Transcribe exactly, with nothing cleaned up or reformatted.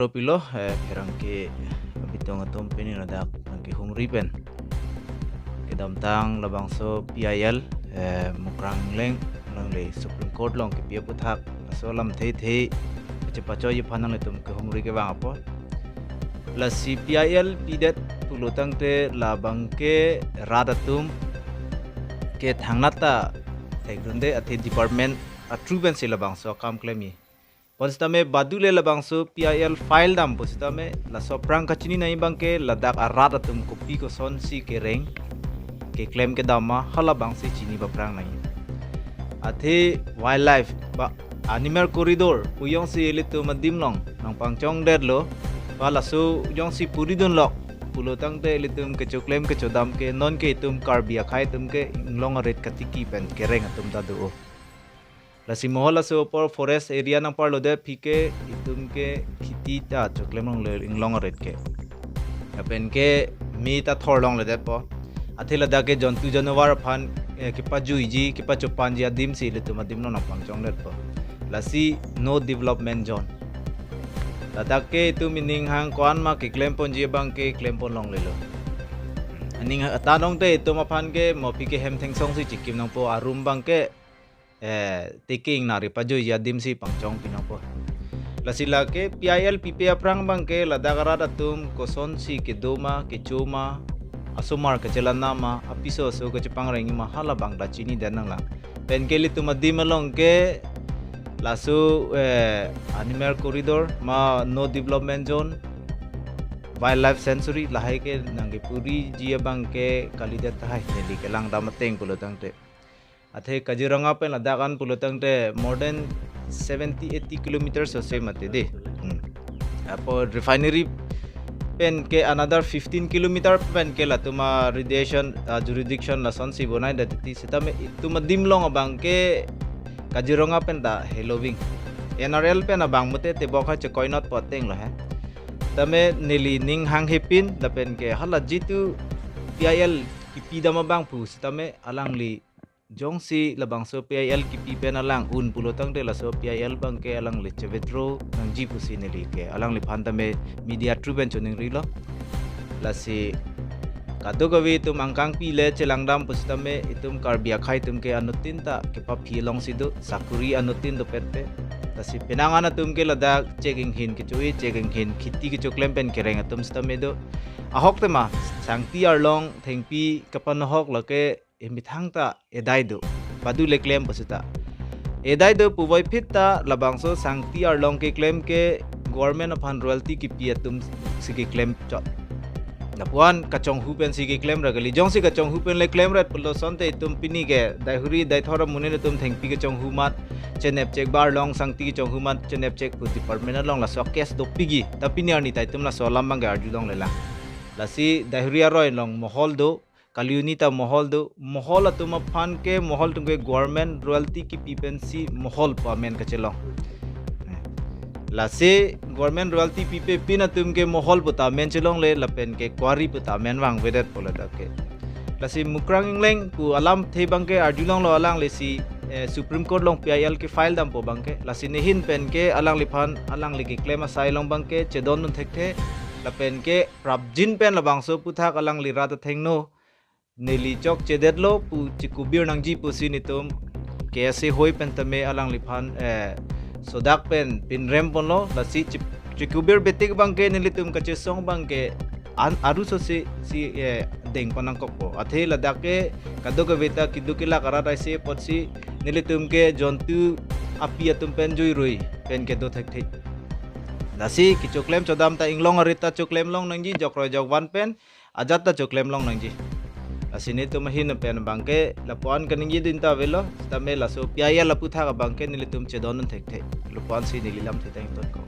Ropilo, eh, pherangke abitung atum, pini ladak nangkehumri pen kedamtang labangso P I L, eh, Mukrang Ingleng alangli Supreme Court along kepi aputhak laso alam theithe chepachoi aphan nanglitum kehumri kevang apot. Lasi P I L pidet pulo tangte labang ke rat atum ke thangnat ta thekdunde, athe department a-through pensi labangso akam klemji. Bonsitame badule labangso P I L file dam pusitame laso aphrang kachini nangji abang ke ladak arat atum kopi kosonsi kereng keklem kedam ma, halabangsi chini aphrang nangji. Athe wildlife ba animal corridor pu jongsi ilitum adim along nangpangchongdetlo, ba laso jongsi puridunlok pulo tangte ilitum kechoklem kechodam ke non ke itum Karbi akhei atum ke inglong arit katiki pen kereng atum ta do. Lasi mohol laso apor forest area nangparlodet aphi ke itum ke kheti ta choklem longle inglong arit ke. Lapen ke me ta thor longledetpo. Athe ladak ke jontu janavar aphan, eh, kepajuiji, kepachopanji adimsi ilitum adim along nangpangchongdetpo. Lasi no development zone. Ladak ke itum ining hang ko-an ma keklemponji abang ke klempon longlelo. Aning atan ongte itum aphan ke mo aphi ke hem thengsongsi chikim nangpo, arum abang ke, eh, tiking nari pajuiji adimsi pangchongpi nangpo. Lasi lake P I L pipe aphrang abang ke ladak arat atum kosonsi kedo ma, kecho ma, asomar kachelang ma, apiso aso kachepangreng ma, halabang ta chinidet nanglang. Pen ke ilitum adim along ke laso, eh, animal corridor ma, no development zone, wildlife sanctuary lahai ke nangkepuriji abang ke kalidet tahai, neli kelang dam ateng pulo tangte. Athe Kaziranga pen ladak an pulo tangte more than seventy eighty kilometers ose mati dei. Hmm. Apot refinery pen ke another fifteen kilometer pen ke latum a-radiation, ah, jurisdiction lasonsi bonaidet titi, sitame itum adim along abang ke Kaziranga pen ta heloving. N R L pen abang mate tebok ha chekoinotpo atenglo he. Tame neli ning hanghe pin lapen ke hala jitu P I L kipi dam abang pu sitame alangli jongsi labangso P I L kipi pen alang un pulo tangte laso P I L abang ke alangli che-withdraw nangji pusi neli ke alangliphan tame media through pen choningrilo. Lasi kadokave itum angkangpi le chelang dam pusitame itum Karbi akhei atum ke anuttin ta kepaphi alongsi do, sakuri anuttin dopetpe. Lasi penang an atum ke ladak chek inghin kecho-i, chek inghin kheti kechoklem pen kereng atum sitame do. Ahok tema sangti arlong thengpi kapanohok lake emethang ta edai do, badule klem pusita. Edai do puvoiphit ta labangso sangti arlong keklem ke government aphan royalty kipi atumsi keklem chot. Lapuan kachonghu pensi keklem ra kali. Jongsi kachonghu pen le klemret pulo asonte itum pini ke daihuri daithor amonit atum thengpi kachonghu mat, chenep chek ba arlong sangti kachonghu mat, chenep chek pu department along laso case dopikji. Ta pini arni ta itum laso alam abang ke arjulonglelang. Lasi daihuri aroi along mohol do, kaliuni ta mohol do, mohol atum aphan ke mohol atum ke government royalty kipi pensi mohol pu amen kachelong. Lasi government royalty pipe pin atum ke mohol pu ta amen chelongle lapen ke quarry pu ta amen vangvedet pu ladak ke. Lasi Mukrang Ingleng pu alamthe abang ke arjulonglo alanglisi, eh, Supreme Court along P I L kefile dampo abang ke. Lasi nehin pen ke alangliphan alangli keklem asai along abang ke chedondun thekthe lapen ke prapjin pen labangso aputhak alangli rat athengno neli chokchedetlo pu chikubir nangji pusi netum K S A hoi pen tame alangliphan, eh, sodak pen pinrem ponlo, lasi chi-, chikubir betik abang ke nelitum kachesong abang ke an aruso si, si, eh, dengpon nangkokpo. Athe ladak ke kadokave ta keduk kelak arat aise apotsi nelitum ke jontu api atum pen juirui pen kedo thekthe. Lasi kechoklem chodam ta inglong arit ta choklem long nangji, jokroi jokvan pen ajat ta choklem long nangji. Lasi netum ahin pen abang ke lapuan kaningjedun ta avelo, sitame laso P I L aputhak abang ke nelitum chedondun thekthe. Lapuansi neli lamthe tangtotko.